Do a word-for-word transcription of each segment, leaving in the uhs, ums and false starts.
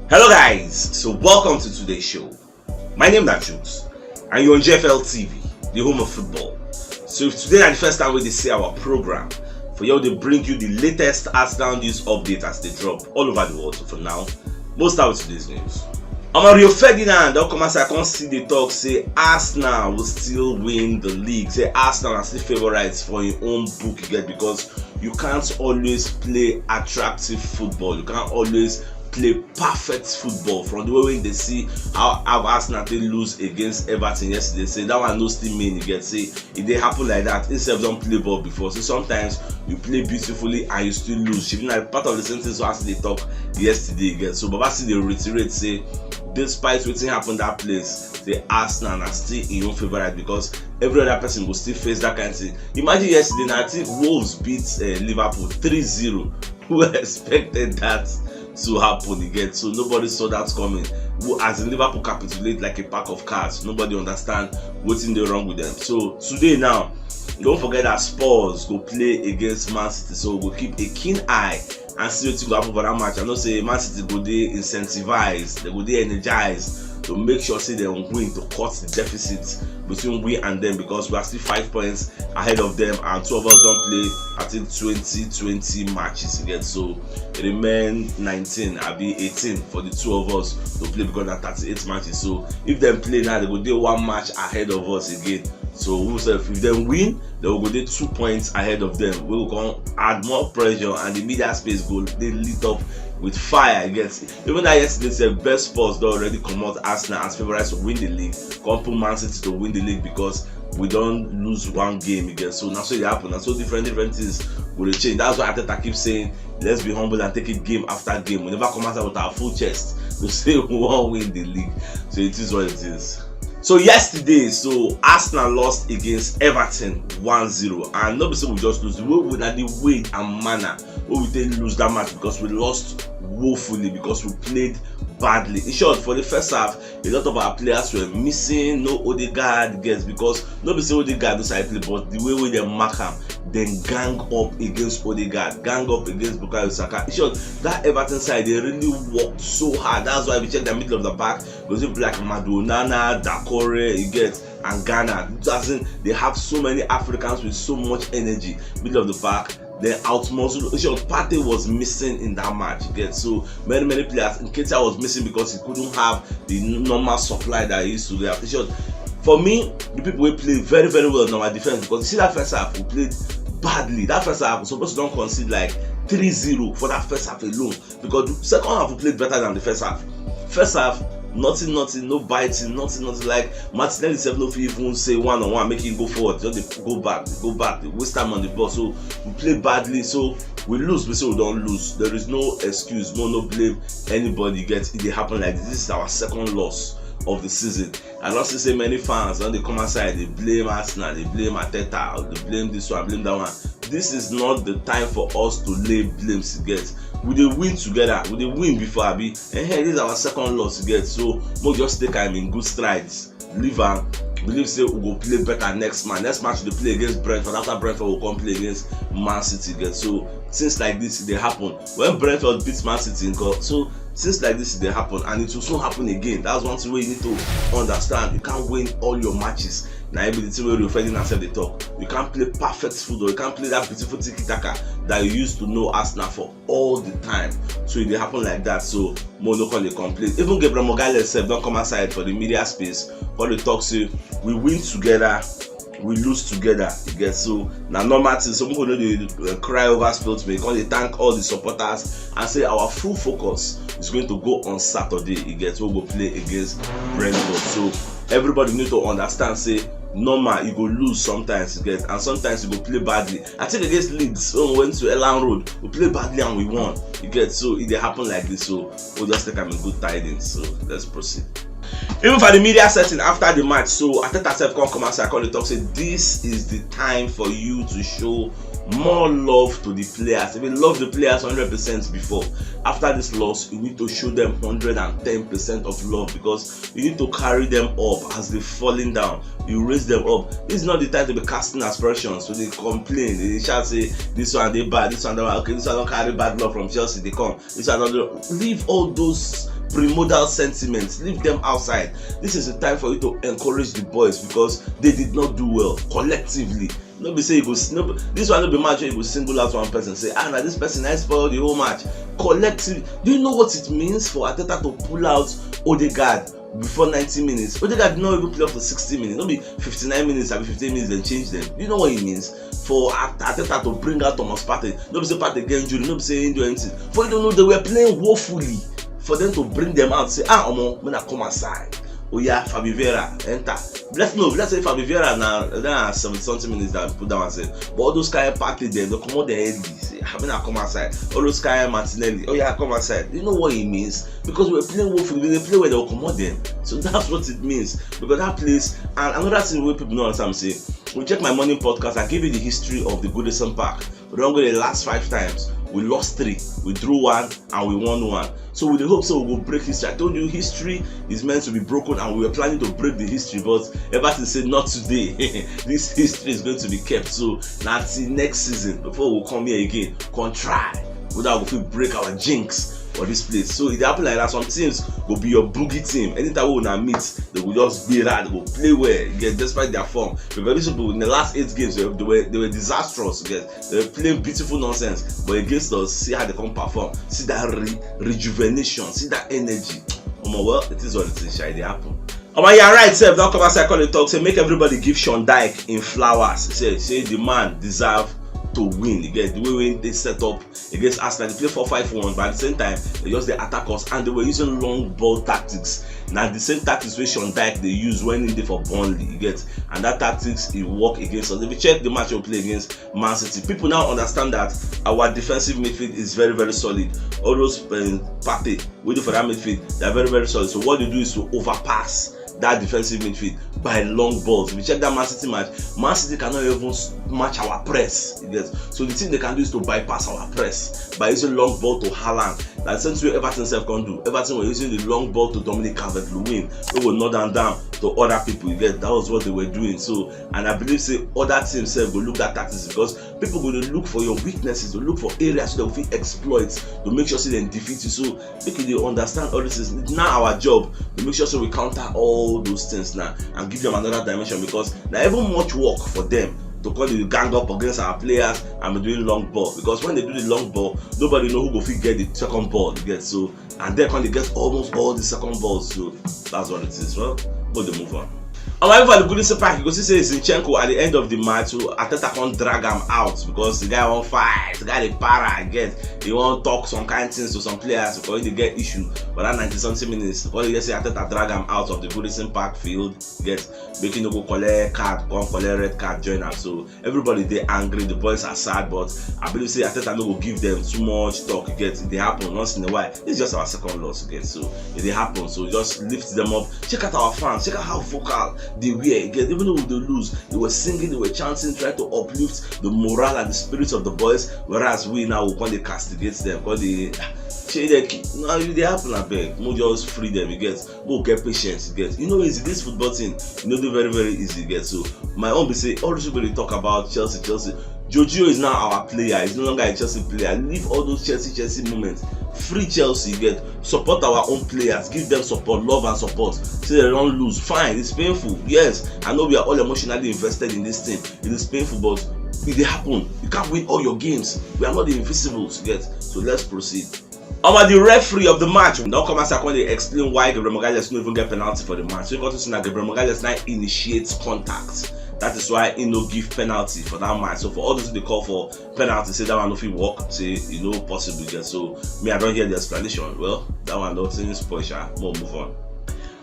Hello guys, so welcome to today's show. My name na Jules and you're on G F L T V, the home of football. So if today na the first time wey dey see our program, for here we dey bring you the latest Arsenal news update as they drop all over the world. So for now, most start with today's news. Omo, Rio Ferdinand don come outside come still dey talk say Arsenal will still win the league. Say Arsenal are still favourites for im own book, you get, because you can't always play attractive football. You can't always play perfect football. From the way wey dey see how, how Arsenal take lose against Everton yesterday, say that one no still mean, you get, say e dey happen like that. Im sef don play ball before, so sometimes you play beautifully and you still lose. Shebi na part of the same thing so as dey talk yesterday, you get. So Baba still dey reiterate say despite wetin happen that place, the Arsenal na still im own favourite because every other person go still face that kind thing. Imagine yesterday na, I think Wolves beat uh, Liverpool three zero. Who expected that to happen, you get? So nobody saw that coming. Who, as in, Liverpool capitulate like a pack of cards. Nobody understand wetin dey wrong with them. So today now, don't forget that Spurs go play against Man City. So we go keep a keen eye and see wetin go happen for that match. I know say Man City go dey incentivized, they go dey energized to make sure say dem win to cut the deficit between we and them, because we are still five points ahead of them and two of us don play, I think, twenty twenty matches again. So e remain nineteen, abi eighteen for the two of us to play because na thirty-eight matches. So if dem play now, they go dey one match ahead of us again. So we sef, if dem win, then we go dey two points ahead of them. We go come add more pressure and the media space go dey lit up with fire. You get? Even that yesterday sef, best Spurs don already comot Arsenal as favourites to win the league. Come put Man City to win the league because we don lose one game again. So na so e happen. Na so different different things go dey change. That's why Arteta keep saying, let's be humble and take it game after game. We never come out with our full chest to say we wan win the league. So it is what it is. So yesterday, so Arsenal lost against Everton one zero, and no be say we just lose. The way we, na the way and manner wey we take lose that match, because we lost woefully, because we played badly. In short, for the first half, a lot of our players were missing. No Odegaard, get, because no be say Odegaard no sabi play, but the way wey dem mark am, dem gang up against Odegaard, gang up against Bukayo Saka. In short, that Everton side, they really worked so hard. That's why we check the middle of the park, because people like Madu Onana, Dakore, you get, and Ghana. As in, they have so many Africans with so much energy, middle of the park. Then out muscle, in short, Partey was missing in that match, you get. So many many players, Nketiah was missing because he couldn't have the n- normal supply that he used to have. In short, for me, the people wey play very very well in our defense, because you see that first half, we played badly. That first half, we supposed to don concede like three zero for that first half alone, because the second half we played better than the first half. First half, nothing, nothing, no biting, nothing, nothing. Like, Martinelli sef no fit even say one on one, make him go forward. Just dey go back, dey go back, dey waste time on the ball. So we play badly, so we lose, we say we don lose. There is no excuse, no, no blame anybody. Get, e dey happen like this. This is our second loss of the season. I don see say many fans don dey come outside, dey blame Arsenal, dey blame Arteta, dey blame this one, blame that one. This is not the time for us to lay blames, you get. We dey win together, we dey win before, abi. Eh, this is our second loss, you get. So we just take am in good strides. Leave am. Believe say we go play better next match. Next match we dey play against Brentford. After Brentford, we come play against Man City again. So things like this dey happen. When Brentford beat Man City, nko, so things like this dey happen, and it will soon happen again. That's one thing wey you need to understand. You can't win all your matches. Na im be the thing wey Rio Ferdinand sef dey talk. You can't play perfect football. You can't play that beautiful tiki taka that you used to know Arsenal for all the time. So e dey happen like that. So mo no come dey complain. Even Gabriel Magalhaes sef don come outside for the media space, come dey talk say we win together, we lose together. You get? So na normal thing. Some people no dey uh, cry over spilt milk. Come dey thank all the supporters and say our full focus is going to go on Saturday. You get? We go play against Brentford. So everybody need to understand say normal, you go lose sometimes, you get, and sometimes you go play badly. I think against Leeds, when we went to Elland Road, we played badly and we won. You get? So e dey happen like this. So we'll just take am in good tidings. So let's proceed. Even for the media setting after the match, so Arteta sef come come outside, come dey talk say this is the time for you to show more love to the players. If you love the players hundred percent before, after this loss, you need to show them hundred and ten percent of love, because you need to carry them up as they falling down. You raise them up. This is not the time to be casting aspersions. So they complain, they shout say this one dey bad, this one dey bad. Okay, this one don carry bad luck from Chelsea, they come. This one don do. Leave all those primordial sentiments, leave them outside. This is the time for you to encourage the boys because they did not do well collectively. No be say you go s- no be- this one no be match where you go single out one person, say, "Ah, na this person na spoil the whole match." Collective, do you know what it means for Arteta to pull out Odegaard before ninety minutes? Odegaard did not even play up to sixty minutes. No be fifty-nine minutes, abi fifty-eight minutes, then change them. Do you know what it means for Art- Arteta to bring out Thomas Partey? No be say Partey get injury, no be say he do anything. For you don't know, they were playing woefully. For them to bring them out, say, "Ah, omo, when I come aside, oh yeah, Fabio Vieira, enter." Let's know, let's say Fabio Vieira now, now seventy something minutes that put down and say, but all those kind of Partey there, they come out there early. Say, "Ah, when I come aside, all those kind of Martinelli, oh yeah, come aside." You know what it means? Because we're playing woefully, they play where they'll come out then. So that's what it means. Because that place, and another thing where people know what I'm saying, we check my morning podcast, I give you the history of the Goodison Park. We don't go the last five times. We lost three, we drew one, and we won one. So we dey hope so we go break history. I told you history is meant to be broken, and we were planning to break the history, but Everton said, "Not today." This history is going to be kept. So now till next season before we come here again, come try whether we fit break our jinx for this place. So it happen like that. Some teams go be your boogie team. Anytime we una meet, they will just be right, they will play well. You get, despite their form, because these people in the last eight games they were they were, they were disastrous. You get, they were playing beautiful nonsense, but against us, see how they come perform. See that re- rejuvenation, see that energy. Omo, well, it is what it is, sha, e dey happen. Omo, you are right, sef. Don't come outside, come dey talk, say make everybody give Sean Dyche in flowers. Say, say the man deserve to win. You get the way wey they set up against Arsenal. They play four five one, but at the same time, they just dey attack us, and they were using long ball tactics. Now the same tactics wey Sean Dyche they use when he dey for Burnley. You get, and that tactics he work against us. If you check the match we play against Man City, people now understand that our defensive midfield is very, very solid. All those um, Partey we do for that midfield, they are very, very solid. So what they do is to overpass that defensive midfield by long balls. If you check that Man City match, Man City cannot even s- match our press. You get, so the thing they can do is to bypass our press by using long ball to Haaland. That's the same way Everton self can do. Everton were using the long ball to Dominic Calvert-Lewin, who will knock down down to other people. You get, that was what they were doing. So, and I believe say other teams self go look that tactics, because people go dey look for your weaknesses, to look for areas so they fit exploit to make sure say they defeat you. So make you dey understand all this is now our job to make sure so we counter all those things now and give them another dimension, because now even much work for them to call you gang up against our players and be doing long ball, because when they do the long ball, nobody know who go fit get the second ball. You get, so and then when they get almost all the second balls, so that's what it is. Well, go dey move on. And however, the Goodison Park, you go see say Zinchenko at the end of the match, so Arteta come drag him out because the guy won't fight, the guy dey para again. He won't talk some kind things to some players because he dey get issue for that ninety something minutes. Because they say Arteta drag him out of the Goodison Park field, get, make him no go collect card, come collect red card, join am. So everybody dey angry, the boys are sad, but I believe say Arteta no go give them too much talk. You get, it dey happen once in a while. It's just our second loss again, so it dey happen. So just lift them up. Check out our fans. Check out how vocal they were. You get, even though they lose, they were singing, they were chanting, trying to uplift the morale and the spirits of the boys. Whereas we now we come dey castigate them, come dey shey dem. Now e dey happen, abeg. Mo just free them. You get, go get patience. You get, you know, easy this football thing. You know, dey very, very easy. You get, so my own be say all these people dey talk about Chelsea, Chelsea. Jorginho is now our player. He's no longer a Chelsea player. Leave all those Chelsea, Chelsea moments. Free Chelsea, you get, support our own players. Give them support, love and support. Say they don't lose. Fine, it's painful. Yes, I know we are all emotionally invested in this thing. It is painful, but it dey happen. You can't win all your games. We are not the invisibles, you get. So let's proceed. Omo, the referee of the match don't come outside come dey explain why Gabriel Magalhaes no even get penalty for the match. So you got to see that Gabriel Magalhaes now initiates contact. That is why he no give penalty for that match. So for all those they call for penalty, say that one no fit work, say e no possible again. So me, I don't hear the explanation. Well, that one don't seem spoil, sha. More move on.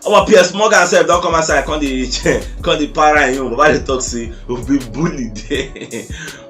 Our Piers Morgan sef don't come outside, come the come the para in him. But they talk say we've been bullied.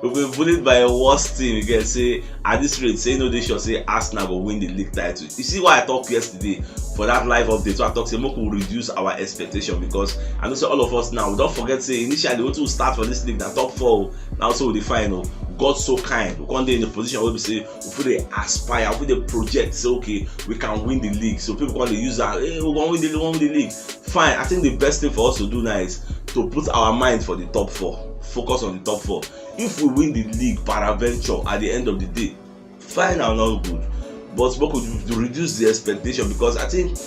We've been bullied by a worse team. You get, say at this rate, say no dey sure say Arsenal go win the league title. You see why I talk yesterday for that live update? So I talk say make we reduce our expectation, because I know say all of us now we don't forget say initially we want to start for this league na top four. Now so we dey fine. Oh, God so kind, we come dey in a position where we say we fit dey aspire, we fit dey project, say okay, we can win the league. So people come dey use that, "Hey, we gonna win the league, we gonna win the league." Fine. I think the best thing for us to do now is to put our mind for the top four, focus on the top four. If we win the league, paraventure at the end of the day, fine and all good. But we could reduce the expectation, because I think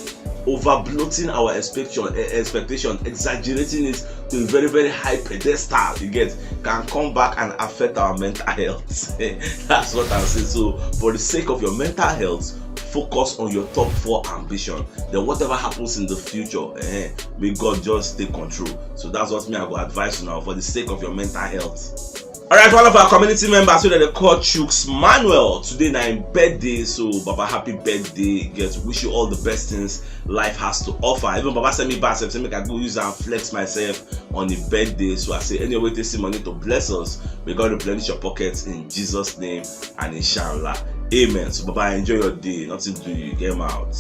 over bloating our expectation, eh, expectation, exaggerating it to a very, very high pedestal, you get, can come back and affect our mental health. That's what I'm saying. So, for the sake of your mental health, focus on your top four ambition. Then whatever happens in the future, eh, may God just take control. So that's what me I go advise you now, for the sake of your mental health. All right, one of our community members wey dem dey call Chuks Manuel, today na im birthday, so Baba, happy birthday. Get, wish you all the best things life has to offer. Even Baba send me back, say make I go use and flex myself on the birthday. So I say, anyway, take see money to bless us, may God replenish your pockets in Jesus' name and inshallah. Amen. So Baba, enjoy your day. Nothing do you. Get him out.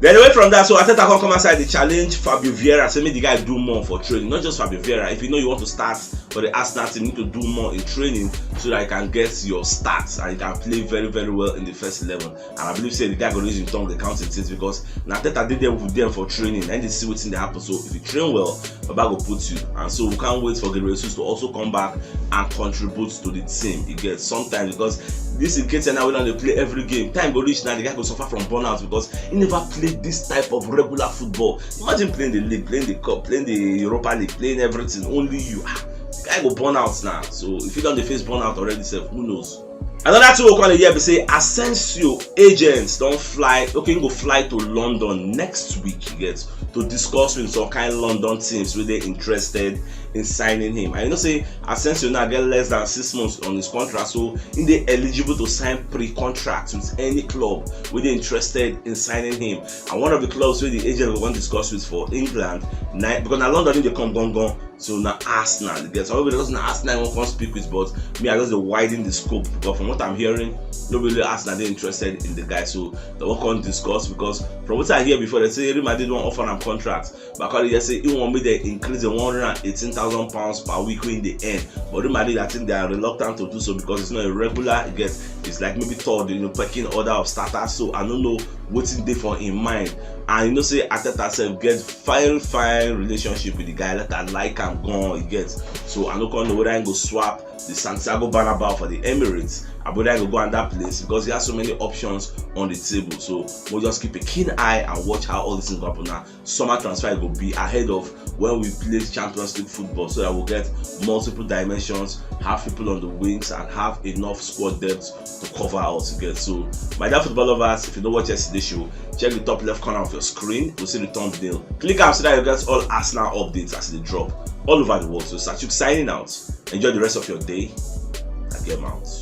Then away from that, so Arteta come come outside the challenge Fabio Vieira, say make the guy do more for training. Not just Fabio Vieira. If you know you want to start for the Arsenal team, you need to do more in training so that you can get your starts and you can play very, very well in the first eleven. And I believe say the guy go use him tongue dey count him things, because na Arteta dey there with them for training and they see wetin dey happen. So if you train well, Baba go put you. And so we can't wait for Gabriel Jesus to also come back and contribute to the team. You get, sometimes, because this Nketiah now, wey don dey play every game, time go reach now, the guy go suffer from burnout because he never played this type of regular football. Imagine playing the league, playing the cup, playing the Europa League, playing everything, only you. Ah, the guy go burn out now. So if you don dey face burnout already sef, who knows? Another thing we come dey hear be say Asensio agents don fly, okay, he go fly to London next week, you get, to discuss with some kind London teams wey dey interested in signing him. And you know say Asensio now get less than six months on his contract, so he dey eligible to sign pre-contract with any club wey dey interested in signing him. And one of the clubs wey the agent go wan discuss with for England, na, because na London he dey come gangan, so na Arsenal. You get, some people just na Arsenal he wan come speak with, but me, I just dey widen the scope, because from what I'm hearing, no be only Arsenal dey interested in the guy. So they wan come discuss, because from what I hear before, they say Real Madrid wan offer am contract, but according to say he wan make dem increase the one hundred and eighteen thousand pounds per week wey he dey earn. But Real Madrid, I think they are reluctant to do so because it's not a regular, you get, it's like maybe third in the pecking order of starters. So I don't know wetin dey for him mind. And you know say Arteta sef get fine, fine relationship with the guy. Arteta like am gan, you get. So I no come know whether he go swap the Santiago Bernabeu for the Emirates, or whether he go go another place, because he has so many options on the table. So we'll just keep a keen eye and watch how all these things go happen now. Summer transfer go be ahead of when we play Champions League football, so that we'll get multiple dimensions, have people on the wings, and have enough squad depth to cover all together. So, my dear football lovers, if you don't watch yesterday's show, check the top left corner of your screen. You'll see the thumbnail. Click am so that you get all Arsenal updates as they drop all over the world. So, Sachuk signing out. Enjoy the rest of your day. I get out.